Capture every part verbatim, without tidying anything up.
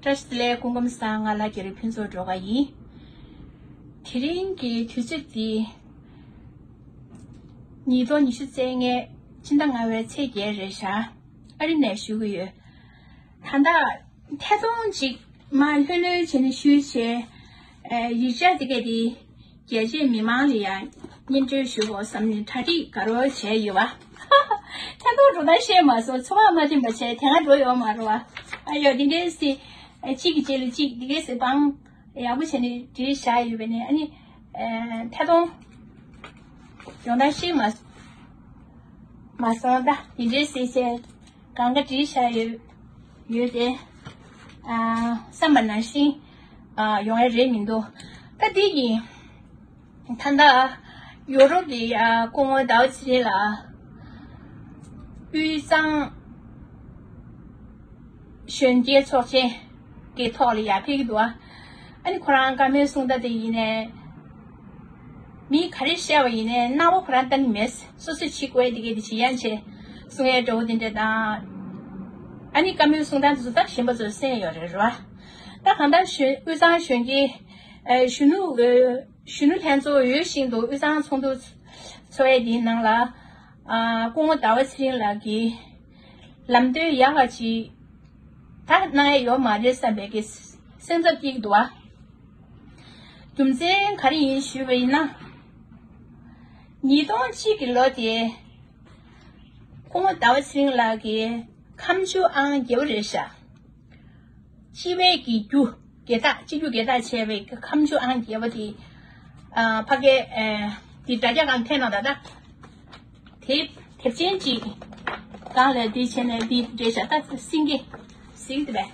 བཀྲ་ཤིས་བདེ་ལེགས། སྐུ་ཁམས་བཟང་། ང་ལྷ་རྒྱ་རི་ཕུན་ཚོགས་སྒྲོལ་དཀར་ཡིན། དེ་རིང་གི་དུས་ཚོད་འདི་ཉིས་སྟོང་ཉི་ཤུ་རྩ་ལྔའི་ཕྱི་ཟླ་ལྔ་པའི་ཚེས་བརྒྱད་རེད་ཤག་ཨ་རི་ནས་ཞུ་གི་ཡོད། ད་ལྟ་ཐད་གཏོང་ཅིག་མར་ལྷོད་ལྷོད་བྱས་ནས་ཞུས་བྱས། ཨ། ཡིག་ཆ་དེ་ག་དེ་རྒྱལ་སྤྱིའི་མི་མང་ལ་ཡང་སྙན་སྒྲོན་ཞུ་དགོས་བསམ་ནས་གྲ་སྒྲིག་ག་རེ་བྱས་ཡོད་པ། ཐད་གཏོང་འགྲོ་སྟངས་ཤེས་མ་སོང་། ཚོར་བ་མ་འཐེན་པ་བྱས་དེ་སྔ་འགྲོ་ཡོད་མ་རེད་པ། ཨ་ཡོ། འདི་འདྲའི་སི། ཨ། གཅིག་གི་རྗེས་ལ་གཅིག་འདི་གའི་སི་བང་ཡག་པོ་བྱས་ནས་བྲིས་བཞག་ཡོད་པས་ནས། ཨ་ནི། ཨ། ཐད་གཏོང་ཡོང་སྟངས་ཤེས་མ་མ་སོང་། ད་འདི་འདྲའི་སི་བྱས་གང་ག་བྲིས་བཞག་ཡོད་ཡོད་དེ། ཨ། བསམ་པ་ནང་བཞིན། ཨ། ཡོང་ཡ་རེད་མི་འདུག་ད་འདི་ཡིན། ད་ལྟ་ཡོ་རོབ་ཀྱི། ཨ། སྐུ་ངོ་ཟླ་བ་ཚེ་རིང་ལགས་དབུས་གཙང་གཞོན་སྐྱེས་ཚོགས་ཆེན་གྱི་ཐོག་ལ་ཡར་ཕེབས་ཀྱི་འདུག་ཨ་ནི་ཁོ་རང་བཀའ་མོལ་གསུང་སྟངས་དེ་ཡིན་ནའི། མི་ག་རེ་བཤད་པ་ཡིན་ནའི་སྣང་བ་ཁོ་རང་གཏོང་གི་མེད། སོ་སོས་བྱེད་དགོས་དེ་གས་དེ་བྱེད་ཡ་བྱེད་གསུང་ཡ་འདྲ་བོ་དེ་འདྲ་དང་། ཨ་ནི་བཀའ་མོལ་གསུང་སྟངས་དེ་ཚོ་ད་གཞན་པ་ཚོས་གསན་ཡོད་རེད་རེད་པ། ད་གང་ལྟར་གཞོན། དབུས་གཙང་གཞོན་སྐྱེས། ཨ། གཞོན་ནུ། ཨ། གཞོན་ནུ་ལྷན་ཚོགས་འོས་ཤིང་དུ་དབུས་གཙང་ཚོགས་འདུ་ཚོགས་ཡས་འདིའི་ནང་ལ། ཨ། སྐུ་ངོ་ཟླ་བ་ཚེ་རིང་ལགས་ཀྱིས་ལམ་སྟོན་ཡག་ག་ཅིག་ད་གནང་ཡས་ཡོད་མ་རེད་བསམ་པའི་གི་སེམས་འཚབ་སྐྱེ་གི་འདུག་པ། རྒྱུ་མཚན་ག་རེ་ཡིན་ཞུས་པ་ཡིན་ན། ཉིས་སྟོང་གཅིག་གི་ལོ་དེ་སྐུ་ངོ་ཟླ་བ་ཚེ་རིང་ལགས་ཀྱི་ཁ་མཆུ་ཨང་བརྒྱད་པ་རེད་ཤག་སྤྱི་པའི་གི་རྒྱུ་སྒེར་བདག་སྤྱི་རྒྱུ་སྒེར་བདག་བྱས་པའི་ཁ་མཆུ་ཨང་བརྒྱད་པ་དེ། ཨ། ཕ་གི། ཨ། དེ་དྲ་རྒྱ་སྒང་འཐེན་གནང་། ད་ལྟ་དེབ་དེབ་ཆེན་གཅིག་སྒང་ལ་དེ་བྱས་ནས་དེ་འདྲ་བྱས། ད་སེང་གེ་གཟིགས་དེ་བས་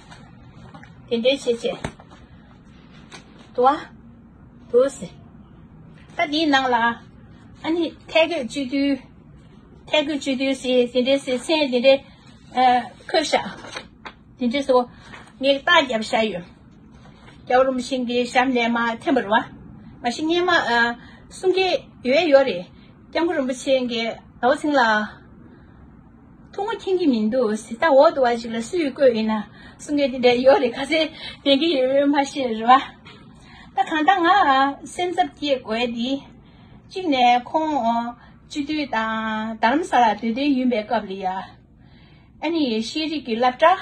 དེ་འདྲ་བྱས་བྱས་འདུག་པ། འདུག་ཟེར། ད་དེའི་ནང་ལ་ཨ་ནི་ཐད་བསྐོས་སྤྱི་འཐུས། ཐད་བསྐོས་སྤྱི་འཐུས་ཟེར་དེ་འདྲ་ཟེར་མཚན་དེ་འདྲ། ཨ། བཀོད་བཞག་དེ་འདྲ་སོགས་ངས་རྟགས་བརྒྱབ་བཞག་ཡོད། རྒྱལ་བ་རིན་པོ་ཆེ་གི་ཞབས་ནས་མར་འཐེན་པ་རེད་པ། མ་གཞི་སྔོན་མ། ཨ། གསུང་མཁན་ཡོད་ཡོད་རེད། སྐྱབས་མགོན་རིན་པོ་ཆེ་གིས་ཟླ་བ་ཚེ་རིང་ལགས་ཐུགས་མ་མཁྱེན་གྱི་མི་འདུག་ཟེར། ད་འོག་ཏུ་བ་ཞིག་ལ་སུས་བསྐོས་ཡིན་ན་གསུང་མཁན་དེ་འདྲ་ཡོད་རེད། ག་ཚད་བདེན་གྱི་ཡོད་མེད་མ་ཤེས་རེད་པ། ད་གང་ལྟར་ང་སེམས་འཚབ་སྐྱེ་དགོས་དེ། གཅིག་ནས་ཁོང་སྤྱི་འཐུས་དང་རྡ་རམ་ས་ལ་སྡོད་དོན་ཡིན་པའི་སྐབས་ལ་ཡ། ཨ་ནི་ཤེས་རིག་གི་སློབ་གྲྭ།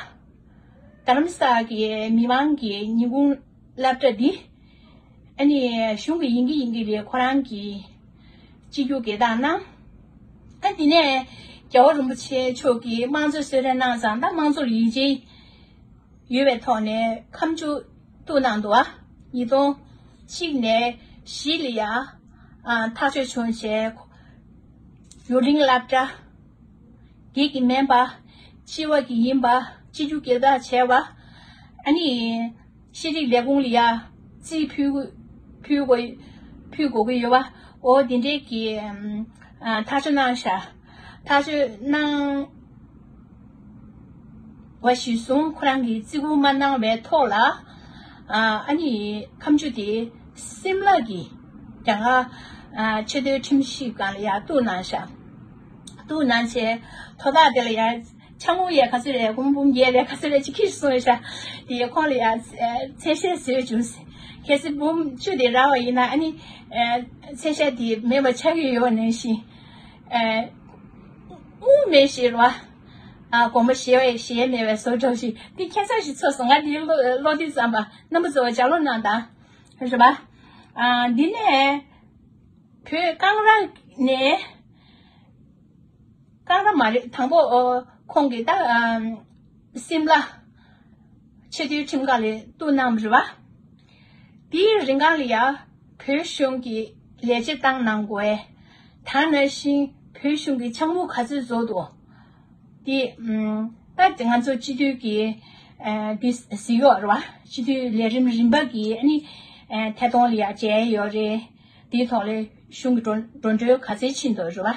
རྡ་རམ་ས་ལ་གི་མི་མང་གི་ཉིན་གུང་སློབ་གྲྭ་འདི། ཨ་ནི་གཞུང་གི་ཡིན་གྱི་ཡིན་གྱི་རེད། ཁོ་རང་གི་སྤྱི་རྒྱུ་སྒེར་བདག་གནང་། ཨ། དེ་ནས་རྒྱལ་བ་རིན་པོ་ཆེ་མཆོག་གིས་དམངས་གཙོའི་གསོལ་རས་གནང་ཙང་། ད་དམངས་གཙོ་ལ་ཡིད་ཆེས་ཡོད་པའི་ཐོག་ནས་ཁ་མཆུ་གཏུགས་གནང་འདུག་པ། ཉིས་སྟོང་གཅིག་ནས་བཞི་ལ་ཡ། ཨ། ཐག་གཅོད་བྱུང་བྱས། ཡུལ་གླིང་སློབ་གྲྭ། སྒེར་གྱི་མིན་པ། སྤྱི་པ་གི་ཡིན་པ། སྤྱི་རྒྱུ་སྒེར་བདག་བྱས་པ། ཨ་ནི་ཤེས་རིག་ལས་ཁུངས་ལ་ཡ་རྩིས་ཕུལ། ཕུལ་དགོས། ཕུལ་དགོས་ཀྱི་ཡོད་པ། འོ་དེ་འདྲས་ཀྱི། ཨ། ཐག་གཅོད་གནང་ཤག་ཐག་གཅོད་གནང་བ་གཞིར་བཟུང་ཁོ་རང་གིས་བརྩི་བཀུར་མ་གནང་བའི་ཐོག་ལ། ཨ། ཨ་ནི་ཁ་མཆུ་དེ་སིམ་ལ་གི་རྒྱ་གར། ཨ། ཆེས་མཐོའི་ཁྲིམས་ཞིབ་ཁང་ལ་ཡ་གཏུགས་གནང་ཤག་གཏུགས་གནང་བྱས། དོ་བདག་དེ་ལ་ཡ་ཕྱག་མོ་ཡ་ག་ཚོད་རེད། འབུམ་འབུམ་བརྒྱད་རེད། ག་ཚོད་རེད་ཅིག་ཁྱེར་སོང་ཤག་དེ་ཡ་ཁོང་ལ་ཡ་མཚན་ཤས་བཟོས་བྱུང་ཟེར། གལ་སྲིད་འབུམ་བཅུ་དེ་རག་པ་ཡིན་ན། ཨ་ནི་མཚན་ཤས་དེ་མེད་པ་ཆགས་ཀྱི་ཡོད་པ་ནང་བཞིན། དངུལ་མེད་ཞེས་རེད་པ། ཨ། དགོངས་པ་བཞེས་པ་བཞེས་མེད་པའི་བཟོ་འདྲ་ཞིག་དེ་ཁྱད་མཚར་ཞིག་ཚོར་སོང་། ང་དེ་ཀློག་ཀློག་དུས་ཙམ་པ་རྣམ་པ་ཚོ་ལྗགས་ཀློག་གནང་དང་། རེད་པ། ཨ། འདི་ནས་བོད་ཀང་ར་ནས། ཀང་ར་མ་རེད། དང་པོ། ཨོ། ཁོང་གིས་ད། ཨམ། སིམ་ལ་ཆེས་མཐོའི་ཁྲིམས་ཁང་ལ་གཏུགས་གནང་བ་རེད་པ། དེའི་རིང་གང་ལ་ཡ་བོད་གཞུང་གི་ལས་བྱེད་བཏང་གནང་དགོས། ད་ནང་བཞིན་བོད་གཞུང་གི་ཕྱག་མོ་ག་ཚོད་རྫོགས་འདུག་དེ། ཨམ། ད་ང་ཚོ་སྤྱི་འཐུས་ཀྱི། ཨ། དེ་གཟིགས་ཡོད་རེད་པ། སྤྱི་འཐུས་ལས་རིམ་རིམ་པ་གི། ཨ་ནི། ཨ། ཐད་གཏོང་ལ་ཡ་མཇལ་ཡོད་རེད། དེའི་ཐོག་ལ་གཞུང་གི་འགྲོ་འགྲོ་གྲོན་ག་ཚད་ཕྱིན་འདུག་རེད་པ།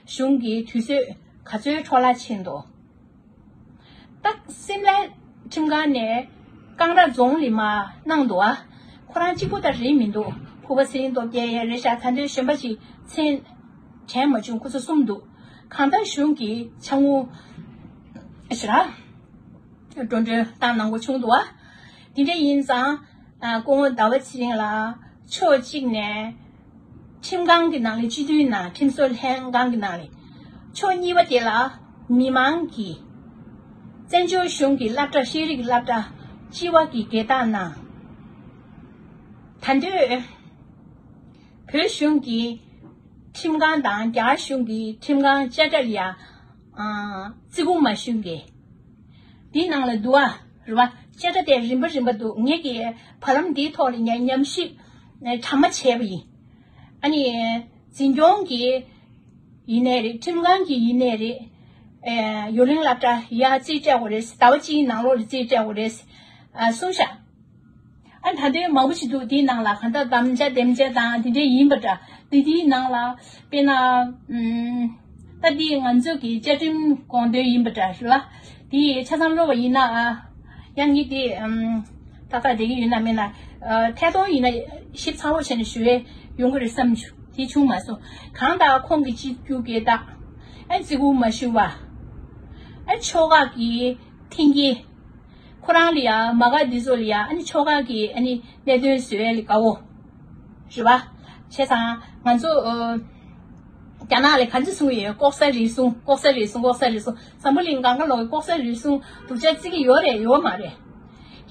གཞུང་གི་དུས་ཚོད་ག་ཚོད་འཕྲོ་བརླག་ཕྱིན་འདུག་ད་སིམ་ལའི་ཁྲིམས་ཁང་ནས་ཀང་ར་རྫོང་ལ་མར་གནང་འདུག་ཨ། ཁོ་རང་གཅིག་པུ་ད་རེད་མི་འདུག་ཕུར་པ་ཚེ་རིང་སྟོབས་རྒྱས་རེད་ཤག་ད་དུང་གཞན་པ་ཞིག་མཚན་དྲན་མ་བྱུང་། ཁོ་ཚོ་གསུམ་འདུག་གང་ལྟར་གཞུང་གི་ཕྱག་མོ་ཞེ་དྲག་འགྲོ་གྲོན་བཏང་གནང་དགོས་བྱུང་འདུག་ཨ། དེ་འདྲ་ཡིན་ཙང་། ཨ། སྐུ་ངོ་ཟླ་བ་ཚེ་རིང་ལགས་ཕྱོགས་གཅིག་ནས་ཁྲིམས་ཁང་གི་ནང་ལ། སྤྱི་འཐུས་ནང་ཁྲིམས་བཟོ་ལྷན་ཁང་གི་ནང་ལ། ཕྱོགས་གཉིས་པ་དེ་ལ་མི་མང་གིས་བཙན་བྱོལ་གཞུང་གི་སློབ་གྲྭ། ཤེས་རིག་སློབ་གྲྭ་སྤྱི་བ་གི་སྒེར་བདག་ནང་། ད་འདོད་བོད་གཞུང་གི་ཁྲིམས་ཁང་དང་རྒྱ་གར་གཞུང་གི་ཁྲིམས་ཁང་དཔྱ་ཁྲལ་ཡ། ཨ། བརྩི་བཀུར་མ་ཞུ་མཁན། འདིའི་ནང་ལ་འདུག་ཨ། རེད་བ། དཔྱ་ཁྲལ་དེ་རིམ་པ་རིམ་པ་འདུག་ངེད་ཀྱིས་བར་ལམ་འདིའི་ཐོག་ལ་ཉམས་ཉམས་ཞིབ་གྲ་མ་བྱས་པ་ཡིན། ཨ་ནི་འཛིན་སྐྱོང་གི་ཡིན་ནའི་རེད། ཁྲིམས་ཁང་གི་ཡིན་ནའི་རེད། ཨེ། ཡོ་ལིང་སློབ་གྲྭ་ཡར་རྩིས་སྤྲད་དགོས་རེད། ཟླ་བ་གཅིག་ནང་ལོགས་ལ་རྩིས་སྤྲད་དགོས་རེད། ཨ། གསུངས་ཤག་ཨ། ད་དུང་མང་པོ་ཞིག་འདུག་དེའི་ནང་ལ་གང་ལྟར་དམ་བཅའ་འདེམས་བྱ་དང་དེ་འདྲ་ཡིན་པ་འདྲ། དེ་དེའི་ནང་ལ་དཔེར་ན། ཨུམ། ད་འདི་ང་ཚོ་གི་བཅའ་ཁྲིམས་དགོངས་དོན་ཡིན་པ་འདྲ་ཞུ་ལ། དེ་ཆ་ཚང་ཀློག་པ་ཡིན་ན། ཨ། ཡང་ངས་དེ། ཨུམ། ཏག་ཏག་བསྡད་ཀྱི་ཡོད་ན་མེད་ན། ཨ། ཐད་གཏོང་ཡིན་ན་ཞིབ་ཚགས་པོ་བྱས་ནས་ཞུ་ཡས་ཡོང་གི་རེད་བསམ་བྱུང་། དེ་བྱུང་མ་སོང་། གང་ལྟར་ཁོང་གི་སྤྱི་རྒྱུ་སྒེར་བདག་ཨ། བརྩི་བཀུར་མ་ཞུ་བ། ཨ། ཕྱོགས་ཁག་གི་མཐུན་རྐྱེན། ཁོ་རང་ལ་ཡ། མ་ག་འདི་ཚོ་ལ་ཡ། ཨ་ནི་ཕྱོགས་ཁག་གི། ཨ་ནི་གནད་དོན་བཟོ་ཡ་ལ་དགའ་བོ། རེད་བ། བྱས་ཙང་ང་ཚོ། ཨ། རྒྱ་ནག་ལ་ག་ཚོད་གསུང་གི་ཡོད། ལྐོག་ཟ་རུལ་སུངས། ལྐོག་ཟ་རུལ་སུངས། ལྐོག་ཟ་རུལ་སུངས། འཛམ་བུ་གླིང་གང་ག་ལོག་གི་ལྐོག་ཟ་རུལ་སུངས་སྡུག་ཅག་བརྩི་གི་ཡོད་རེད། ཡོད་མ་རེད།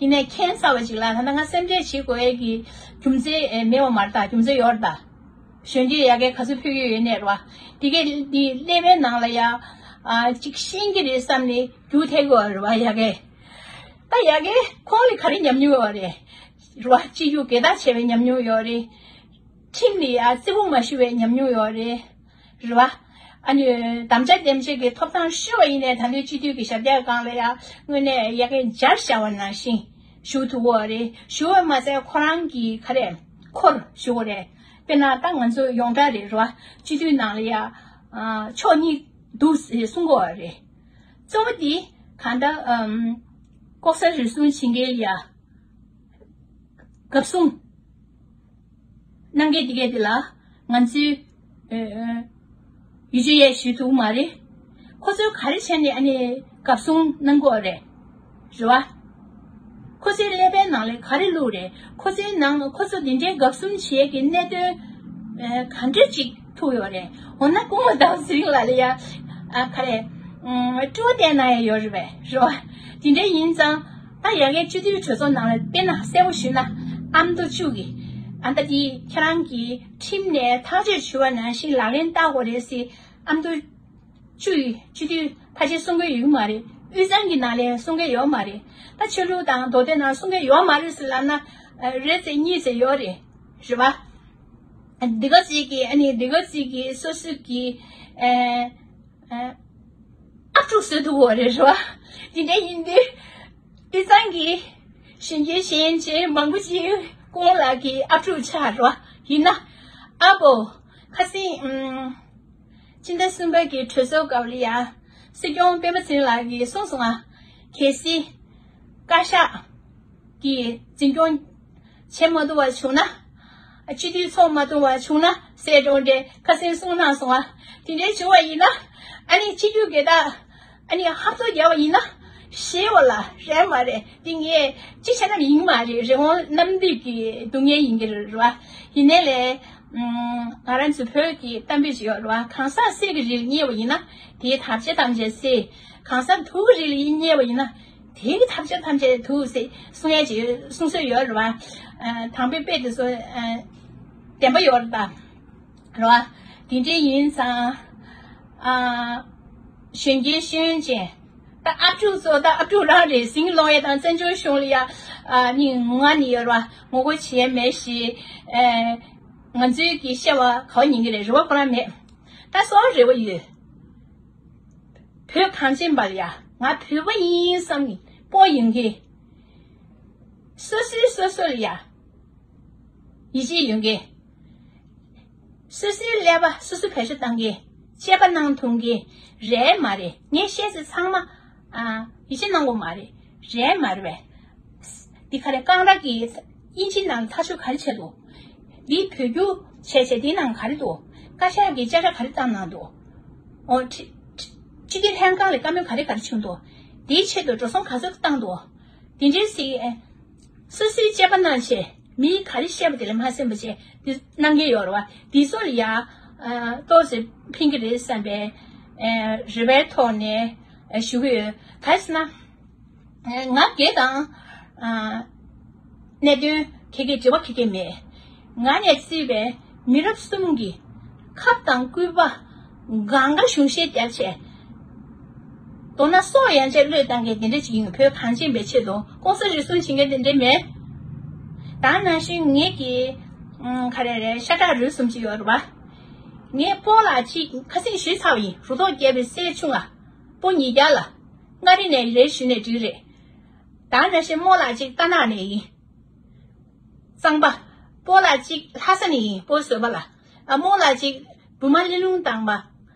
ཡིན་ནའི་ཁྱད་མཚར་བ་ཅིག་ལ། ད་ལྟ་ང་སེམས་ཁྲལ་བྱེད་དགོས་ཡ་གི་རྒྱུ་མཚན་མེད་པ་མ་རེད། ད་རྒྱུ་མཚན་ཡོད་རེད་ད། གཞོན་སྐྱེས་ཡ་གིར་ག་ཚོད་ཕུལ་གྱི་ཡོད་ནའི་རེད་བ། དེ་གའི་དེ་ཀླད་པའི་ནང་ལ་ཡ། ཨ། ཅིག་ཤེས་ཀྱི་རེད་བསམ་ནས་རྒྱུགས་ཐེབས་ཀྱི་ཡོད་རེད་བ། ཡ་གིར། ད་ཡ་གིར་ཁོང་ལ་ག་རེ་ཉམས་མྱོང་ཡོད་རེད། རེད་བ། སྤྱི་རྒྱུ་སྒེར་བདག་བྱས་པའི་ཉམས་མྱོང་ཡོད་རེད། ཁྲིམས་ལ་ཡ་བརྩི་བཀུར་མ་ཞུ་བའི་ཉམས་མྱོང་ཡོད་རེད། རེད་བ། ཨ་ནི་དམ་བཅའ་འདེམས་བྱེད་ཀྱི་ཐོབ་ཐང་ཤོར་བ་ཡིན་ནའི་ད་ལྟའི་སྤྱི་འཐུས་ཀྱི་ཞབས་སྟེགས་སྒང་ལ་ཡ་དངོས་གནས་ཡ་གིར་འཇར་བཞག་པ་ནང་བཞིན་བཞུགས་ཐུབ་ཀྱི་ཡོད་རེད། བཞུགས་པ་མ་ཟད་ཁོ་རང་གི་ག་རེ། ཁོར་ཞུ་དགོས་རེད། དཔེར་ན་ད་ང་ཚོ་ཡོངས་གྲགས་རེད། རེད་བ། སྤྱི་འཐུས་ནང་ལ་ཡ། ཨ། ཕྱོགས་གཉིས་འདུག་ཟེར་གསུང་གི་ཡོད་རེད། གཙོ་བོ་དེ་གང་ལྟར། ཨམ། ལྐོག་ཟ་རུལ་སུངས་བྱེད་མཁན་ལ་ཡ། འགབ་སྲུང་གནང་མཁན་དེ་གས་དེ་ལ་ང་ཚོས། ཨ། ཡིད་ཆེས་ཡས་ཞུ་ཐུབ་མ་རེད། ཁོ་ཚོས་ག་རེ་བྱས་ནས་ཨ་ནི་འགབ་སྲུང་གནང་དགོས་རེད། རེད་བ། ཁོ་ཚོའི་ཀླད་པའི་ནང་ལ་ག་རེ་བླུགས་རེད། ཁོ་ཚོའི་ནང་ཁོ་ཚོ་འདི་འདྲའི་འགབ་སྲུང་བྱེད་ཀྱི་གནད་དོན། ཨ། ག་འདྲ་ཅིག་ཐུག་ཡོད་རེད། འོ་ན་སྐུ་ངོ་ཟླ་བ་ཚེ་རིང་ལགས་ལ་ཡ། ཨ། ག་རེ། ཨ། སྤྲོ་བ་བསྟན་གནང་ཡ་ཡོད་རེད་པས། རེད་བ། དེ་འདྲ་ཡིན་ཙང་། ད་ཡ་གིར་སྤྱི་འཐུས་གྲོས་ཚོགས་ནང་ལ་དཔེར་ན་གསལ་པོ་ཞུས་ན། ཨ་མདོ་བཅུ་གི། ཨ། ད་དེ་ཁྱེད་རང་གི་ཁྲིམས་ནས་ཐག་གཅོད་ཞུ་བ་ནང་བཞིན་ལག་ལེན་བསྟར་དགོས་རེད་ཟེར། ཨ་མདོ་བཅུ་ཡི་སྤྱི་འཐུས་ཕལ་ཆེར་གསུང་གི་ཡོད་མ་རེད། དབུས་གཙང་གི་ནང་ལ་གསུང་གི་ཡོད་མ་རེད། ད་ཆོས་ལུགས་དང་མདོ་སྟོད་ནང་གསུང་གི་ཡོད་མ་རེད་ཟེར་ལབ་ན། ཨ། རེད་ཟེར་གཉིས་ཟེར་ཡོད་རེད། རེད་བ། འདི་ག་ཅིག་གིས། ཨ་ནི་འདི་ག་ཅིག་གིས་སོ་སོ་གི། ཨ། ཨ། ཨབ་ཕྲུག་བཟོས་འདུག་གོ། རེད་རོ། དེ་འདྲ་ཡིན་དུས། དེ་ཚང་གི་གཞོན་སྐྱེས་གཞོན་སྐྱེས་མང་པོ་ཅིག་སྐུ་ངོ་ལགས་ཀྱི་ཨབ་ཕྲུག་ཆགས་རོ། ཡིན་ན། ཨ་བོ། ཁ་སང་། ཨུམ། ཕྱི་ཟླ་གསུམ་པ་གི་གྲོས་ཚོགས་སྐབས་ལ་ཡ། སྲིད་སྐྱོང་སྤེན་པ་ཚེ་རིང་ལགས་ཀྱིས་གསུངས་སོང་ང་། གལ་སྲིད་བཀའ་ཤག་གི་འཛིན་སྐྱོང་བྱེད་མ་ཐུབ་པ་བྱུང་ན། སྤྱི་འཐུས་ཚོགས་མ་ཐུབ་པ་བྱུང་ན་ཟེར་འགྲོ་འདྲེ་ཁ་སེང་གསུང་གནང་སོང་ང་། དེ་འདྲའི་བྱུང་བ་ཡིན་ན། ཨ་ནི་སྤྱི་འཐུས་སྒེར་བདག་ཨ་ནི་ཧབ་ཐོབ་རྒྱབ་པ་ཡིན་ན་ཞེས་པ་ལ་རེད་མ་རེད། དེ་ངས་ཅི་བྱས་ན་ཡིན་མ་རེད། རི་བོང་གནམ་རྡིབ་ཀྱི་སྡུག་བསྔལ་ཡིན་གྱི་རེད་བ། ཡིན་ནའི་ལས། ང་རང་ཚོ་བོད་ཀྱི་གཏམ་དཔེ་ཞིག་ཡོད་རེད་བ། གང་ཟག་གསེར་གྱི་རི་ལ་བསྙལ་བ་ཡིན་ན་དེའི་ཐབས་ཤེས་ཐམས་ཅད་གསེར། གང་ཟག་དུག་གི་རི་ལ་བསྙལ་བ་ཡིན་ན་དེའི་ཐབས་ཤེས་ཐམས་ཅད་དུག་ཟེར་གསུང་ཡས་ཅིག་གསུང་སྲོལ་ཡོད་རེད་བ། ཨ། དམ་པའི་དཔེ་དེ་ཚོ། ཨ། བདེན་པ་ཡོད་རེད་ད། རེད་བ། དེ་འདྲ་ཡིན་ཙང་། ཨ། གཞོན་སྐྱེས་གཞོན་ཅན། ད་ཨབ་ཕྲུག་ཚོ་ད་ཨབ་ཕྲུག་རང་རེད། ཟིང་སློང་ཡས་དང་བཙན་བྱོལ་གཞུང་ལ་ཡ། ཨ། ནི་ངོ་ནི་ཡོད་རེད་བ། ངོ་རྒོལ་བྱེད་ཡས་མེད་ཞེས། ཨ། ང་ཚོའི་གི་བཤད་པ་ག་བ་ཉན་གི་རེད། རེ་བ་ཁོ་རང་མེད། ད་སོ་རེ་བ་ཡོད། བོད་གངས་ཅན་པ་ལ་ཡ་ང་བོད་པ་ཡིན་བསམ་སྤོབས་ཡོད་མཁན། སོ་སོའི་སོ་སོ་ལ་ཡ་ཡིད་ཆེས་ཡོད་མཁན། སོ་སོའི་ཀླད་པ་སོ་སོ་བེད་སྤྱོད་བཏང་མཁན། དཔྱད་པ་གནང་ཐུབ་མཁན་རེད་མ་རེད། ངས་བཤད་ཚེ་ཚང་མ། ཨ། ཡིད་ཆེས་གནང་དགོས་མ་རེད། རེད་མ་རེད་པས། འདི་ག་རེ། རྐང་ར་གི་དབྱིན་ཇི་ནང་ཐག་གཅོད་ག་རེ་བྱས་འདུག་འདི་བོད་བསྒྱུར་བྱས་བྱས་འདི་ནང་ག་རེ་འདུག་བཀའ་ཤག་གིས་དཔྱ་ཁྲལ་ག་རེ་བཏང་གནང་འདུག་འོ། ཁྲི་ཁྲི་སྤྱི་བདེ་ལྷན་ཁང་ལ་བཀའ་མོལ་ག་རེ་ག་རེ་བྱུང་འདུག་འདིའི་ཆེད་དུ་འགྲོ་སོང་ག་ཚོད་བཏང་འདུག་འདི་འདྲའི་ཟིག་སོ་སོའི་དཔྱད་པ་གནང་བྱས་མིའི་ག་རེ་བཤད་པ་དེ་ལ་མ་གསན་པ་བྱས་འདི་གནང་གི་ཡོད་རེད་བ། འདི་ཚོ་ལ་ཡ་ཨ་ཏོག་ཙམ་ཕན་གི་རེད་བསམ་པའི་ཨ་རེ་བའི་ཐོག་ནས་ཨ་ཞུ་གི་ཡོད། ག་རེ་ཟེར་ན། ང་སྒེར་དང་ཨ་གནད་དོན་ཁེ་ཁེ་འབྲེལ་བ་ཁེ་ཁེ་མེད། ང་ནས་བརྩིས་པའི་མི་རབས་གསུམ་གྱི་ཁབ་དང་སྐུད་པ་གང་ག་གཞུང་བཞེས་བརྒྱབ་བྱས། མདོར་ན་སྲོག་ཡན་ཆད་བློས་བཏང་མཁན་དེ་འདྲ་ཅིག་ཡིན། བོད་གངས་ཅན་པའི་ཆེད་དུ་ལྐོག་ཟ་རུལ་སུངས་བྱེད་མཁན་དེ་འདྲ་མེད། ད་ནང་བཞིན་ངེད་ཀྱི་ཨ་ག་རེ་རེད། ཤ་ཁྲག་རུས་གསུམ་ཅིག་ཡོད་རེད་བ། ངས་སྤོ་ལགས་གཅིག་ཁ་སེང་ཞུས་ཚར་བ་ཡིན། རུ་ཐོག་བརྒྱབ་པའི་སྲས་ཆུང་ང་སྤོ་ཉིས་བརྒྱ་ལ་མངའ་རིས་ནས་རེད་ཞུས་ནས་འགྲིག་རེད། ད་ནང་བཞིན་རྨོ་ལགས་གཅིག་རྟ་ནག་ནས་ཡིན། གཙང་པ། སྤོ་ལགས་གཅིག་ལྷ་ས་ནས་ཡིན། སྤོ་བཟོད་པ་ལ། ཨ་རྨོ་ལགས་གཅིག་བུ་མ་གླེ་ལུང་དང་པ།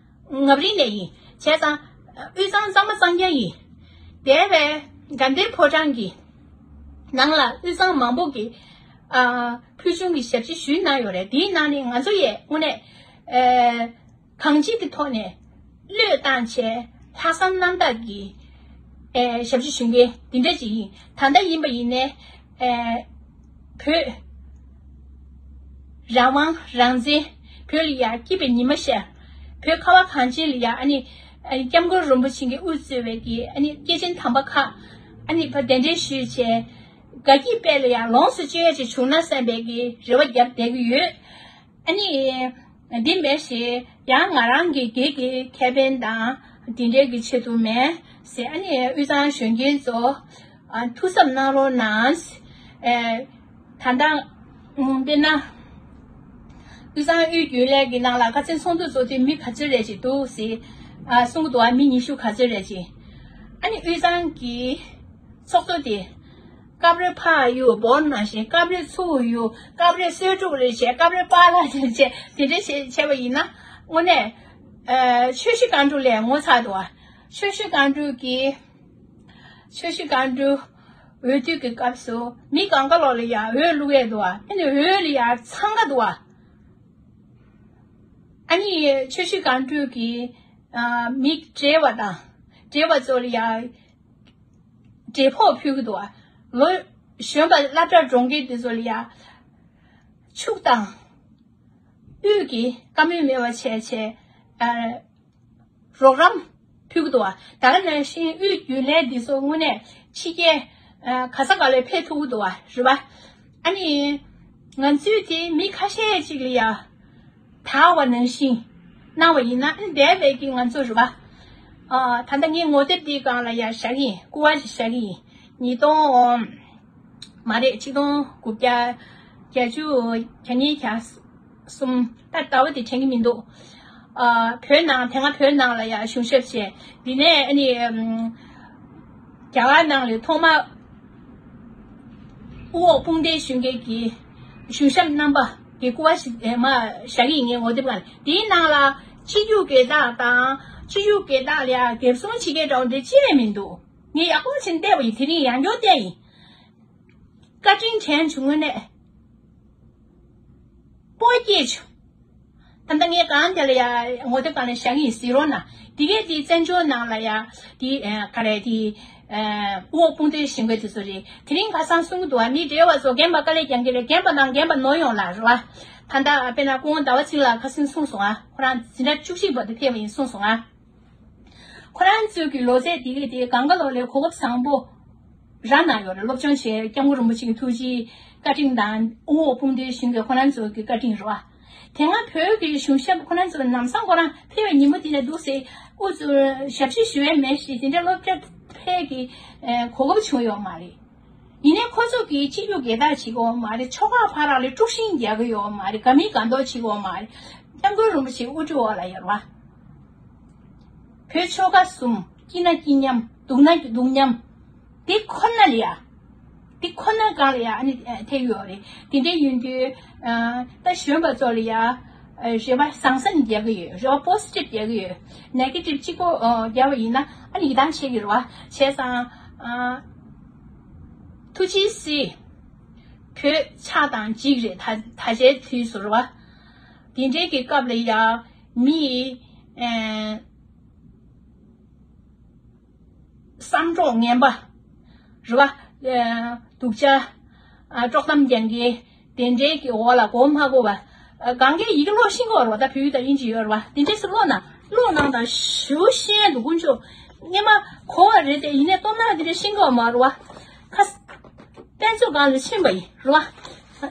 ངབ་རིལ་ནས་ཡིན། བྱས་ཙང་དབུས་གཙང་གཙང་མ་གཙང་རྐྱང་ཡིན། འདས་པའི་དགའ་ལྡན་ཕོ་བྲང་གི་ནང་ལ་དབུས་གཙང་མང་པོ་གི་ཨ་ཕུལ་བྱུང་གི་ཞབས་ཕྱི་ཞུས་གནང་ཡོད་རེད། དེའི་ནང་ནས་ང་ཚོ་ཡས་དངོས་གནས་ཨ་གང་ཅིའི་ཐོག་ནས་བློས་བཏང་བྱས་ལྷག་བསམ་རྣམ་དག་གིས་ཨེ་ཞབས་ཕྱི་ཞུ་མཁན་འདི་འདྲ་ཅིག་ཡིན། ད་ལྟ་ཡིན་པ་ཡིན་ནའི་ཨེ་བོད་རང་དབང་རང་བཙན། བོད་ལ་ཡ་སྐྱིད་པའི་ཉི་མ་ཤར། བོད་ཁ་བ་གངས་ཅན་ལ་ཡ་ཨ་ནི་ཨ་ནི་སྐྱབས་མགོན་རིན་པོ་ཆེ་གིས་དབུ་གཙོས་པའི་གི་ཨ་ནི་སྐྱེས་ཆེན་དམ་པ་ཁག་ཨ་ནི་ཕར་གདན་འདྲེན་ཞུས་བྱས་དགའ་སྐྱིད་དཔལ་ལ་ཡ་ལོངས་སུ་སྤྱོད་ཡ་ཅིག་བྱུང་ན་བསམ་པའི་གི་རེ་བ་བརྒྱབ་བསྡད་ཀྱི་ཡོད། ཨ་ནི། འདི་མེད་ཞེས་ཡང་ང་རང་གི་སྒེར་གྱི་ཁེ་ཕན་དང་དེ་འབྲེལ་གྱི་ཆེད་དུ་མེད་ཟེར། ཨ་ནི་དབུས་གཙང་གཞོན་སྐྱེས་ཚོ་ཨ་ཐུགས་གཟབ་གནང་རོགས་གནང་། ཨེ་ད་ལྟ་དཔེར་ན་དབུས་གཙང་དབུས་རྒྱུན་ལས་ཀྱི་ནང་ལ་ཁ་སང་ཚོགས་འདུ་ཚོགས་དུས་མི་ག་ཚོད་རེ་ཅིག་འདུག་ཟེར་ཨ་གསུང་གི་འདུག་ཨ་མི་ཉི་ཤུ་ག་ཚོད་རེ་ཅིག་ཨ་ནི་དབུས་གཙང་གི་ཚོགས་གཙོ་དེ། སྐབས་རེ་ཕར་གཡུག་འབོར་ནང་བཞིན་སྐབས་རེ་ཚུར་གཡུག་སྐབས་རེ་གསོལ་ཕྲུག་རེ་བྱས་སྐབས་རེ་པཱ་ལགས་རེ་བྱས་དེ་འདྲ་བྱས་བྱས་པ་ཡིན་ན་དངོས་གནས་ཨ་ཆོས་ཞུ་སྒང་དྲུག་ལས་ངོ་ཚ་འདུག་ཨ། ཆོས་ཞུ་སྒང་དྲུག་གི་ཆོས་ཞུ་སྒང་དྲུག་འོས་བསྡུ་གི་སྐབས་སུ་མི་གང་ག་ལོག་ལ་ཡ་འོས་བླུག་ཡས་འདུག་ཨ། ཨ་ནི་འོས་ལ་ཡ་འཚང་ཁ་འདུག་ཨ། ཨ་ནི་ཆོས་ཞུ་སྒང་དྲུག་གི་ཨ་མི་བགྲེས་པ་དང་བགྲེས་པ་ཚོ་ལ་ཡ། བགྲེས་ཕོགས་ཕུལ་གྱི་འདུག་བ། ལོ་གཞོན་པ་སློབ་གྲྭར་འགྲོ་མཁན་དེ་ཚོ་ལ་ཡ། ཕྱུགས་དང་། དབུས་ཀྱི་བཀའ་མོལ་མེད་པ་བྱས་བྱས། ཨ། རོགས་རམ་ཕུལ་གྱི་འདུག་བ། ད་ག་ནང་བཞིན་དབུས་རྒྱུན་ལས་འདི་ཚོ་དངོས་གནས་ཕྱི་རྒྱལ། ཨ། ག་ས་ག་ལ་ཕེབས་ཐུབ་ཀྱི་འདུག་བ། རེད་བ། ཨ་ནི། ང་ཚོའི་དེ་མི་ཁ་ཤས་ཅིག་ལ་ཡ། དར་བ་ནང་བཞིན་གནང་བ་ཡིན་ན་འདས་པའི་གི་ང་ཚོ་རེད་བ། ཨ། ད་ལྟ་ངའི་ངོ་དེབ་འདིའི་སྒང་ལ་ཡ་བཞག་གི་ཡིན། སྐུ་བ་ཞིག་བཞག་གི་ཡིན། ཉིས་སྟོང་། མ་རེད། ཆིག་སྟོང་དགུ་བརྒྱ་གྱ་གཅིག་གྱ་གཉིས་གྱ་གསུམ། ད་ཟླ་བ་དེ་དྲན་གི་མི་འདུག་ཨ། བོད་ནང་དེ་སྔ་བོད་ནང་ལ་ཡ་གཞུང་ཞབས་བྱས། འདི་ནས་ཨ་ནི། ཨམ། རྒྱ་གར་ནང་ལ་ཐོག་མ། དབུ་འོག་དཔུང་སྡེ་གཞུང་སྒེར་གྱི་གཞུང་ཞབས་རྣམ་པ་གི་སྐུ་པར་ཞིག་མར་བཞག་གི་ཡིན། ངའི་ངོ་དེབ་སྒང་ལ། དེའི་ནང་ལ་སྤྱི་རྒྱུ་སྒེར་བདག་དང་སྤྱི་རྒྱུ་སྒེར་བདག་ལ་ཡ་འགེབས་སྲུང་བྱེད་མཁན་འདྲ་བོ་འདི་ཅི་ཡང་མི་འདུག་ངས་ཡག་པོ་བྱས་ནས་བལྟས་པ་ཡིན། དེ་རིང་ཡང་བསྐྱར་བལྟས་ཡིན། བཀའ་དྲིན་དྲན་བྱུང་། དངོས་གནས་སྤོ་སྐྱེས་བྱུང་། ད་ལྟ་ངས་གང་དེ་ལ་ཡ་ངོ་དེབ་སྒང་ལ་བཞག་གི་ཡིན། གཟིགས་རོགས་གནང་། འདི་གས་དེ་བཙན་བྱོལ་ནང་ལ་ཡ་དེ་ཨ་ག་རེ་དེ་ཨ་དབུ་འོག་དཔུང་སྡེ་གཞུང་སྒེར་དེ་ཚོ་རེད། དེ་རིང་ཁ་སང་གསུང་གི་འདུག་བ། མི་བགྲེས་པ་ཚོ་རྒན་པ་དཀའ་ལས་རྒྱག་གི་རེད། རྒན་པ་དང་རྒན་པ་ནོར་ཡོང་ལ་རེད་བ། ད་ལྟ་དཔེར་ན་སྐུ་ངོ་ཟླ་བ་ཚེ་རིང་ལགས་ཁ་སང་གསུངས་སོང་ང་། ཁོ་རང་འཛིན་གྲྭ་བཅུ་གཅིག་པ་དེ་ཕེབས་པ་ཡིན་གསུངས་སོང་ང་། ཁོ་རང་ཚོའི་གི་ལོ་ཚད་དེ་གི་དེ་གང་ག་ལོག་ལ་གོ་སྐབས་བཟང་པོ་རག་གནང་ཡོད་རེད། སློབ་སྦྱོང་བྱས། སྐྱབས་མགོན་རིན་པོ་ཆེ་གི་ཐུགས་རྗེ་བཀའ་དྲིན་དང་དབུ་འོག་དཔུང་སྡེའི་གཞུང་གི་ཁོ་རང་ཚོའི་གི་བཀའ་དྲིན་རེད་བ། དེ་སྔ་བོད་ཀྱི་གཞུང་ཞབས་ཁོ་རང་ཚོ་ལམ་སང་ཁོ་རང་ཕེབས་པའི་ཉིན་མོ་དེ་ནས་འདུག་སེ་དབུ་གཙོས་ཞབས་ཕྱི་ཞུ་ཡས་མེད་ཞེས་འཛིན་གྲྭ་སློབ་གྲྭ་ཕེབས་ཀྱི་གོ་སྐབས་བྱུང་ཡོད་མ་རེད། ཡིན་ནའི་ཁོ་ཚོ་གིས་སྤྱི་རྒྱུ་སྒེར་བདག་བྱེད་ཀྱི་ཡོད་མ་རེད། ཆོལ་ཁ་བར་ལ་དཀྲུག་ཤིང་རྒྱག་གི་ཡོད་མ་རེད། དགའ་མི་དགའ་མདོག་བྱེད་ཀྱི་ཡོད་མ་རེད། སྐྱབས་མགོན་རིན་པོ་ཆེའི་དབུ་ཁྲིད་འོག་ལ་ཡོད་རེད་བ། བོད་ཆོལ་ཁ་གསུམ། སྐྱིད་ན་སྐྱིད་མཉམ། སྡུག་ན་སྡུག་མཉམ། འདི་ཁོ་ན་ལ་ཡ། འདི་ཁོ་ན་སྒང་ལ་ཡ་ཨ་ནི་ཐེབས་ཡོད་རེད། དེ་འདྲ་ཡིན་དུས་ཨ་ད་གཞོན་པ་ཚོ་ལ་ཡ་ཨ་རེ་བ་བཟང་ས་ནས་རྒྱག་གི་ཡོད། རེ་བ་པོ་སི་ཊིབ་རྒྱག་གི་ཡོད། ནེ་གེ་ཊིབ་གཅིག་པོ་ཨ་རྒྱག་པ་ཡིན་ན་ཨ་ནི་ཡི་དམ་ཆེ་གི་རེད་བ། བྱས་ཙང་ཨ་ཐུགས་རྗེ་གཟིགས། བོད་ཆགས་དང་འཇིག་རེད། ད་ད་ཆའི་དུས་སུ་རེད་བ། དེ་འདྲའི་གི་སྐབས་ལ་ཡ་མི་ཡི་ཨེ་བསམ་གྲོགས་ངན་པ་རེད་བ། ཨེ་སྡུག་ཅག་ ཨ་དཀྲོག་གཏམ་རྒྱག་མཁན་དེ་འདྲའི་གི་འོག་ལ་མགོ་མ་འཁོར་བ། ཨ་གང་གའི་ཡི་གེ་ཀློག་ཤེས་ཀྱི་ཡོད་རེད་བ། ད་བོད་ཡིག་དང་དབྱིན་ཇི་ཡོད་རེད་བ། དེ་འདྲས་སུ་ཀློག་ན་ཀློག་གནང་དང་ཞུ་ཤེས་འདུག་དཀོན་མཆོག་སྔོན་མ་གོ་བ་རེད་དེ། ཡིན་ནའི་སྟོབས་ནག་དེ་འདྲས་ཤེས་ཀྱི་ཡོད་མ་རེད་བ། ཁ་དཔེ་མཛོད་སྒང་ལ་ཕྱིན་པ་ཡིན་རེད་བ།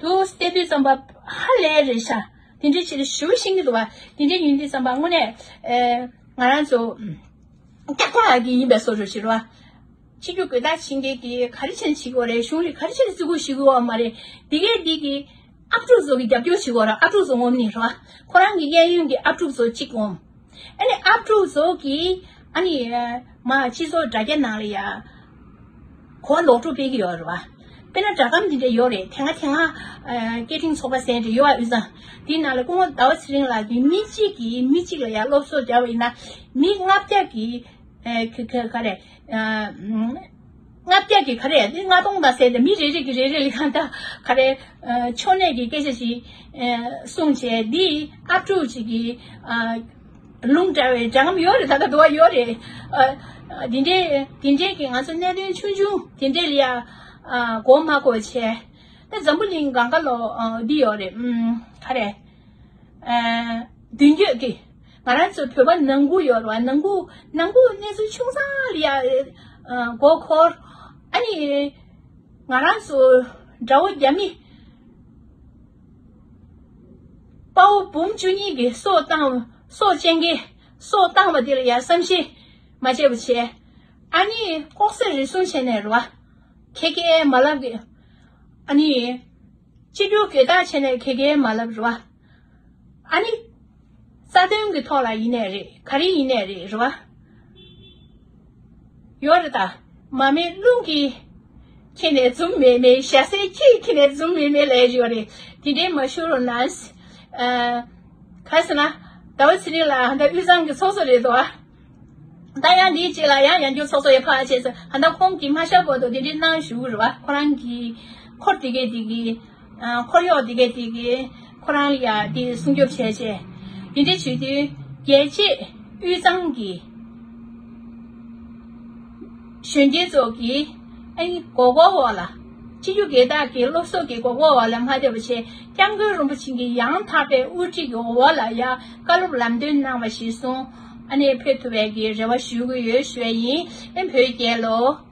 དུ་བལྟས་དུས་ཙམ་པ་ཧ་ལས་རེད་ཤག་དེ་འདྲའི་ཆེད་དུ་ཞུ་ཤེས་ཀྱི་འདུག་བ། དེ་འདྲའི་ཡིན་དུས་ཙམ་པ་དངོས་གནས་ཨེ་ང་རང་ཚོ་ཀྱག་ཀྱག་ལགས་ཀྱི་ཡིན་པའི་བཟོ་འདྲ་ཞིག་རེད་བ། སྤྱི་རྒྱུ་དགོས་དག་བྱེད་མཁན་གྱིས་ག་རེ་བྱས་ནས་བྱེད་ཀྱི་ཡོད་རེད། གཞུང་རིགས་ག་རེ་བྱས་ནས་བརྩི་བཀུར་ཞུ་གི་ཡོད་མ་རེད། དེ་གས་འདི་གི་ཨབ་ཕྲུག་ཚོ་གིས་རྒྱབ་སྐྱོར་བྱེད་ཀྱི་ཡོད་རེད། ཨབ་ཕྲུག་ཚོ་ངོམ་ནི་རེད་བ། ཁོ་རང་གི་གཡས་གཡོན་གྱི་ཨབ་ཕྲུག་ཚོ་གཅིག་ངོམ། ཨ་ནི་ཨབ་ཕྲུག་ཚོ་གིས་ཨ་ནི་མ་སྤྱི་ཚོགས་དྲ་རྒྱ་ནང་ལ་ཡ་གོ་ལོག་སྤྲོད་སྤེལ་གྱི་ཡོད་རེད་བ། དཔེར་ན་སྒྲ་སྒམ་འདི་འདྲ་ཡོད་རེད། དེ་སྔ་དེ་སྔ་ཨ་སྐད་འཕྲིན་ཚོགས་པ་ཟེར་འདྲ་ཡོད་བ། དབུས་གཙང་དེའི་ནང་ལ་སྐུ་ངོ་ཟླ་བ་ཚེ་རིང་ལགས་ཀྱིས་མི་གཅིག་གིས་མི་གཅིག་ལ་ཡ་སློབ་གསོ་བརྒྱབ་པ་ཡིན་ན། མི་ལྔ་བརྒྱ་གིས་ཨ་ག་ག་ག་རེ་ཨ་ལྔ་བརྒྱ་གིས་ག་རེ་ཡ་འདི་ལྔ་སྟོང་དང་ཟེར་ཏེ། མི་རེ་རེ་གིས་རེ་རེ་ལ་གང་ལྟར་ག་རེ་ཨ་ཕྱོགས་གནས་ཀྱི་སྐད་ཆ་ཞིག་ཨ་གསུངས་བྱས། འདི་ཨབ་ཕྲུག་ཅིག་གིས་ཨ་ལུང་འདྲ་བའི་སྒྲ་སྒམ་ཡོད་རེད། ད་ལྟ་འདུག་བ་ཡོད་རེད། ཨ་ཨ་དེ་འདྲའི་དེ་འདྲའི་གི་ང་ཚོ་གནད་དོན་ཆུང་ཆུང་དེ་འདྲའི་ལ་ཡ་ཨ་མགོ་མ་འཁོར་བྱས། ད་འཛམ་བུ་གླིང་སྒང་ག་ལ་ཨ་འདི་ཡོད་རེད། ཨམ་ག་རེ་ཨ་མདུན་སྐྱོད་ཀྱི་ང་རང་ཚོ་བོད་པ་ནང་ཁུལ་ཡོད་རེད་བ། ནང་ཁུལ་ནང་ཁུལ་གནས་ཚུལ་ཆུང་ཙག་ལ་ཡ་ཨ་མགོ་འཁོར། ཨ་ནི་ང་རང་ཚོ་དགྲ་བོ་རྒྱ་མི་དཔའ་བོ་འབུམ་བཅུ་གཉིས་ཀྱིས་སྲོག་བཏང་། སྲོག་གཅད་མཁན་སྲོག་བཏང་བ་དེ་ལ་ཡང་བསམ་ཤེས་མ་བྱས་པ་བྱས། ཨ་ནི་ལྐོག་ཟ་རུལ་སུངས་བྱས་ནས་རེད་བ། ཁེ་ཁེ་མ་ལབ་གི། ཨ་ནི་སྤྱི་རྒྱུ་དགོས་དག་བྱས་ནས་ཁེ་ཁེ་མ་ལབ་རེད་བ། ཨ་ནི་རྩ་དོན་གྱི་ཐོག་ལ་ཡིན་ནའི་རེད། ག་རེ་ཡིན་ནའི་རེད། རེད་བ། ཡོད་རེད་ད། མ་མེད་རླུང་གིས་ཁྱེར་ནས་འཛུམ་མེད་མེད། ཞྭ་སེར་ཁྱིས་ཁྱེར་ནས་འཛུམ་མེད་མེད་ལབ་ཡ་ཡོད་རེད། དེ་འདྲའི་མ་ཞུ་རོགས་གནང་། ཨ་ག་རེ་ཟེར་ན། ཟླ་བ་ཚེ་རིང་ལགས་ད་དབུས་གཙང་གི་ཚོགས་གཙོ་རེད་དོ། ད་ཡང་འདིའི་རྗེས་ལ་ཡང་ཡང་བསྐྱར་ཚོགས་གཙོ་ཡི་ཕར་བྱས་ཚེ། ད་ལྟ་ཁོང་གིས་མ་ཤར་བར་དུ་དེ་འདྲའི་གནང་ཞུ་རེད་བ། ཁོ་རང་གི་འཁོར་དེ་གས་དེ་གི་ཨ་འཁོར་གཡོག་དེ་གས་དེ་གི་ཁོ་རང་ལ་ཡ་དེ་སྲུང་སྐྱོབ་བྱས་བྱས། དེ་འདྲ་བྱེད་དུས་རྒྱལ་གཅེས་དབུས་གཙང་གི་གཞོན་སྐྱེས་ཚོ་གིས་ཨ་ནི་མགོ་སྐོར་འོག་ལ། སྤྱི་རྒྱུ་དགོས་དག་གི་སློབ་གསོ་གི་མགོ་སྐོར་འོག་ལ་མ་བསྡད་པ་བྱས། སྐྱབས་མགོན་རིན་པོ་ཆེ་གི་ཡང་དག་པའི་དབུ་ཁྲིད་ཀྱི་འོག་ལ་ཡ་བཀའ་སློབ་ལམ་སྟོན་གནང་བ་གཞིར་བཟུང་ཨ་ནི་ཕེབས་ཐུབ་པའི་གི་རེ་བ་ཞུ་གི་ཡོད་ཞུ་བ་ཡིན། ཨེ་བོད་རྒྱལ་ལོ།